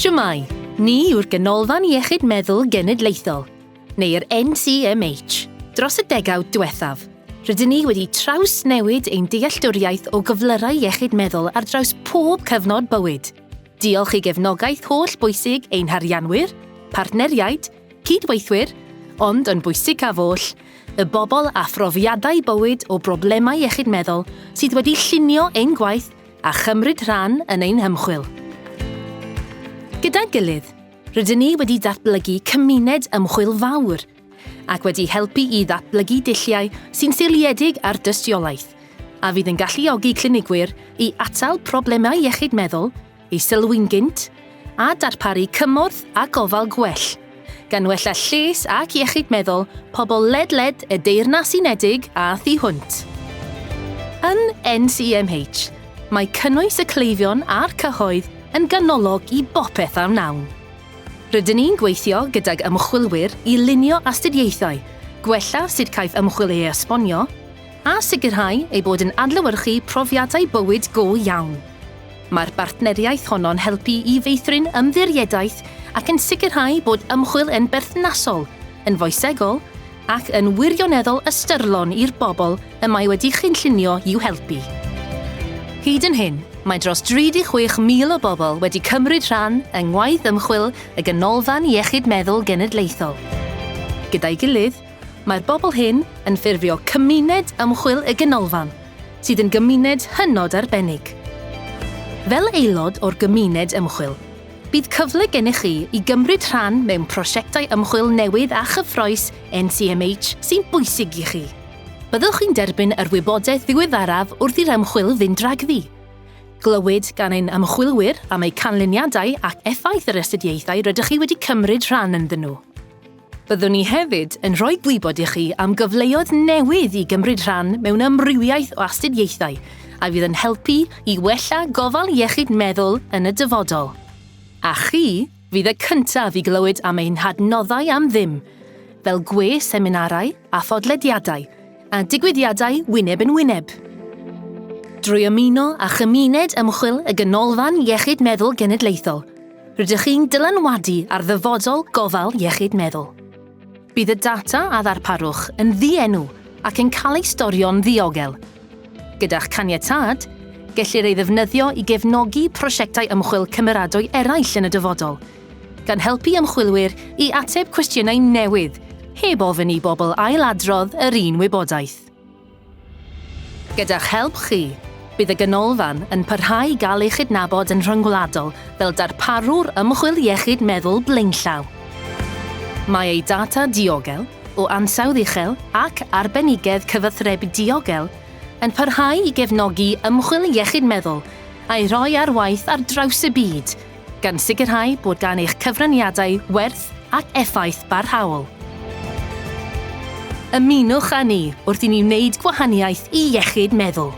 Shwmae! Ni yw'r Ganolfan Iechyd Meddwl Genedlaethol, neu'r NCMH. Dros y degawd diwethaf, rydyn ni wedi trawsnewid ein dealltwriaeth o gyflyrau iechyd meddwl ar draws pob cyfnod bywyd. Diolch i gefnogaeth holl bwysig ein harianwyr, partneriaid, cydweithwyr, ond yn bwysicaf oll, y bobl â phrofiadau bywyd o broblemau iechyd meddwl sydd wedi llunio ein gwaith a chymryd rhan yn ein hymchwil. Gyda'n gilydd, rydyn ni wedi datblygu cymuned ymchwil fawr ac wedi helpu i ddatblygu dulliau sy'n seiliedig ar dystiolaeth, a fydd yn galluogi clinigwyr i atal problemau iechyd meddwl, i sylwi'n gynt, a darparu cymorth a gofal gwell, gan wella lles ac iechyd meddwl pobl ledled y Deyrnas Unedig a thu hwnt. Yn NCMH, mae cynnwys y cleifion a'r cyhoedd yn ganolog i bopeth a wnawn. Rydyn ni'n gweithio gydag ymchwilwyr i lunio astudiaethau, gwella sut caiff ymchwil ei esbonio, a sicrhau ei bod yn adlewyrchu profiadau bywyd go iawn. Mae'r bartneriaeth honno'n helpu i feithrin ymddiriedaeth ac yn sicrhau bod ymchwil yn berthnasol, yn foesegol ac yn wirioneddol ystyrlon i'r bobl y mae wedi chynllunio i'w helpu. Hyd yn hyn, mae dros 36,000 o bobl wedi cymryd rhan yng ngwaith ymchwil y Ganolfan Iechyd Meddwl Genedlaethol. Gyda'i gilydd, Mae'r bobl hyn yn ffurfio cymuned ymchwil y Ganolfan, sydd yn gymuned hynod arbennig. Fel aelod o'r gymuned ymchwil, bydd cyfle gennych chi i gymryd rhan mewn prosiectau ymchwil newydd a chyffrous NCMH sy'n bwysig i chi. Byddwch chi'n derbyn yr wybodaeth ddiweddaraf wrth i'r ymchwil fynd rhagddi. Glywyd gan ein ymchwilwyr am eu canlyniadau ac effaith yr astudiaethau rydych chi wedi cymryd rhan ynddyn nhw. Byddwn ni hefyd yn rhoi gwybod i chi am gyfleoedd newydd i gymryd rhan mewn amrywiaeth o astudiaethau a fydd yn helpu i wella gofal iechyd meddwl yn y dyfodol. A chi fydd y cyntaf i glywed am ein hadnoddau am ddim, fel gwe seminarau a phodlediadau, a digwyddiadau wyneb yn wyneb. Drwy ymuno â chymuned ymchwil y Ganolfan Iechyd Meddwl Genedlaethol, Rydych chi'n dylanwadu ar ddyfodol gofal iechyd meddwl. Bydd y data a ddarparwch yn ddienw ac yn cael ei storio'n ddiogel. Gyda'ch caniatâd, gellir ei ddefnyddio i gefnogi prosiectau ymchwil cymeradwy eraill yn y dyfodol, gan helpu ymchwilwyr i ateb cwestiynau newydd heb ofyn i bobl ailadrodd yr un wybodaeth. Gyda'ch help chi, bydd y Ganolfan yn parhau i gael ei chydnabod yn rhyngwladol fel darparwr ymchwil iechyd meddwl blaenllaw. Mae ei data diogel, o ansawdd uchel ac arbenigedd cyfathrebu diogel yn parhau i gefnogi ymchwil iechyd meddwl a'i rhoi ar waith ar draws y byd, gan sicrhau bod gan eich cyfraniadau werth ac effaith barhaol. Ymunwch â ni wrth i ni wneud gwahaniaeth i iechyd meddwl.